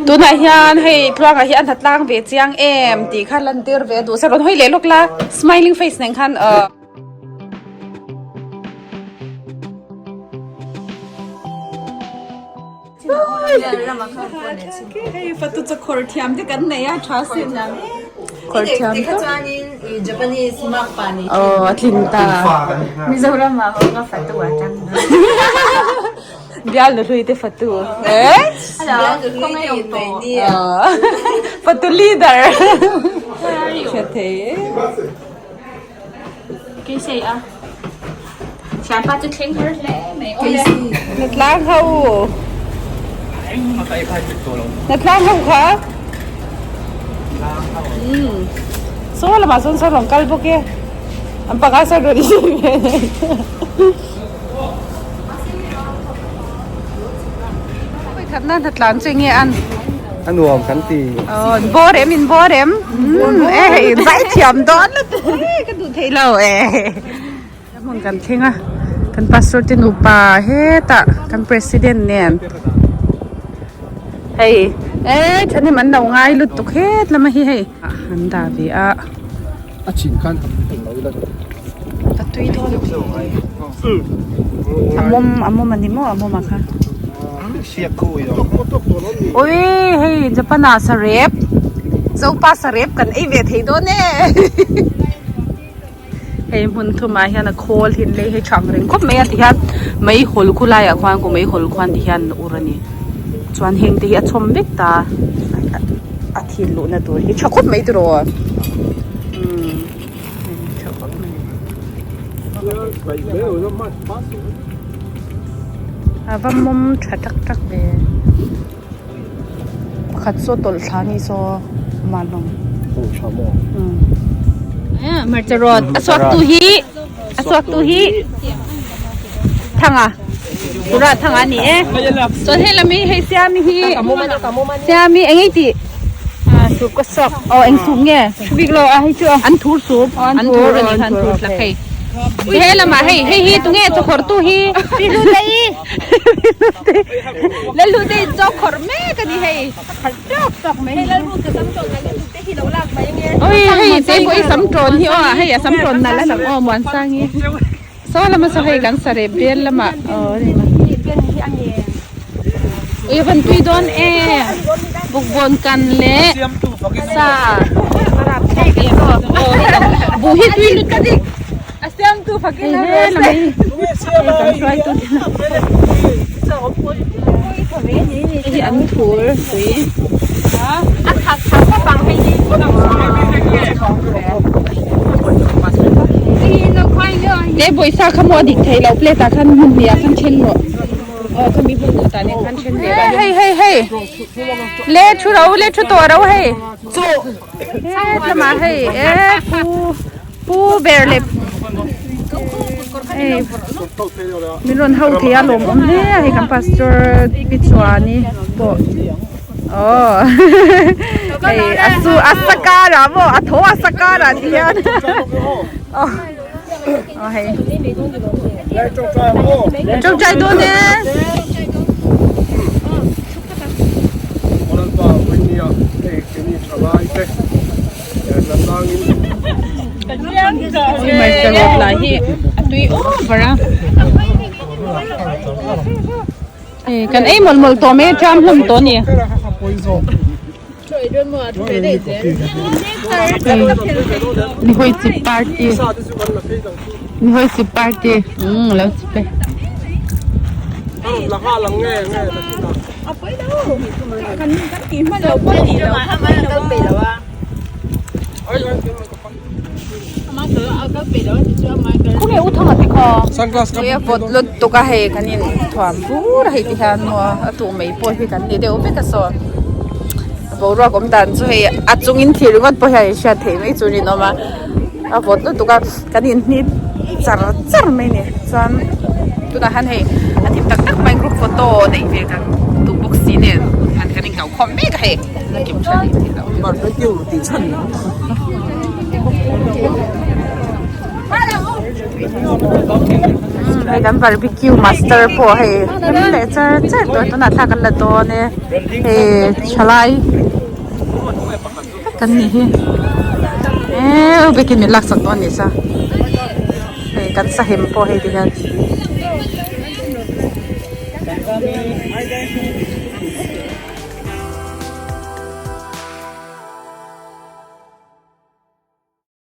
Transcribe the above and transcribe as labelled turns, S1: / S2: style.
S1: Tunah hian hei tluangah hi a hna tlang ve chiang em tih kha lan tir ve a duh sa rawn hawi leh lawk la smiling face nen khan ahh. Hei fatu chu khawr thiam te kan nei a tha sin khawr thiam te
S2: chuanin Japanese makpa ni
S1: aw a tlin ta
S2: Mizoram ah ho ka fatu a tang
S1: bial nu hlui te fatu eh fatu leader hriat thei
S2: Keisei a thianpa chu thleng har hle mai awle.
S1: Natlang ho Natlang ho kha umm saw lamah sawn sawn rawn kal bawk e an panga sawn rawn in ve Khatna hnatlan chu enge an
S3: A nuam kan ti.
S1: Aw in bawr em in bawr em umm e hei in zai thiam dawn lutuk e ka duh theih lo e hmun kan thleng a kan pastor te nupa hetah kan president nen hei e thahnem an lo ngai lutuk het lama hi hei an dah ve a.
S3: A chin khan eng lo ila
S1: A tui dawn a mawm a mawm a ni maw a mawm ah kha ui hei Japan ah sarep zopa sarep kan ei ve thei dawn e hei hmun thum ah hian a khawl hin lei hei tha ang reng khawp mai a ti hian meihawl khu lai ah khuan meihawl khuan ti hian ur a ni chuan heng te hi a chhawm vek ta a thil luhna tur hi tha khawp mai tiraw umm tha khawp mai a va mawm tha tak tak ve pakhat saw tawlh thla ni saw man hlawm umm hmarcha rawt a suak tu hi a suak tu hi thanga pura thanga a ni e chuan hei lam hi hei siami hi siami eng ei tih
S2: soup ka suak
S1: aw eng soup nge
S2: bik lo a hei chu
S1: an thur soup an thur a nih kha an thur tlak hei he lamah hei hei hi tunge chawkhawr tu hi
S2: Hlutei
S1: Lalhlutei chawkhawr mek a ni hei tawk tawk mai
S2: hei lalru ka sam tawn nalh lutuk te hi lo lak mai ange
S1: oi hei te pawh i sam tawn hi aw hei a sam tawn nalh a lang aw Muansangi saw lama saw hei kan sarep bel lamah aw ui a van tui dawn em bawkbawn kan leh sa buh hi tui lutuk
S2: a siamtu fakin
S1: hei he lam hi hei kan hruaitu te hei hi an thur pui
S2: a thak thak khawp ang hei hi
S1: le pawisa kha maw a dik thei lo plate ah khan hmun hnih ah khan then rawh aw khami hmun khat ah nen khan then leh rawh hei hei hei le thu ro le thu tawh ro hei chu hetlama hei e pu Pu ber leh hei min rawn ho thei a lawmawm hle a hei kan pastor pi chuani pawh aw hei a su a sa karah maw a tho a sa karah ti hian aw aw hei tawngtai dawn e. Hmarcha rawt lah hi a tui over a hei kan ei mawlh mawlh tawh mai a ṭam hlawm tawh a ni nihawi chip party nihawi chip party umm lo chip e. Khawnge u thanga te kha tui a vawt lutuk a hei kan in thuam bur a hei ti hian maw a tuh mai pawh hi kan ni deuh vek a saw boruak awm dan chu hei a chung in thlir ringawt pawh hian in hriat theih mai chu rinawm a a vawt lutuk a kan in hnip char char mai a ni chuan tunah hian hei a thim tak tak mai group photo neih ve kan duh bawk si nen han kan in kau khawm mek a hei. Hei kan barbecue master pawh hei rem leh char char tawh a tunah thla kan la dawn e hei thalai kan nih hi eee biakin min laksak dawn a nih chuan hei kan sahim pawh hei ti hian.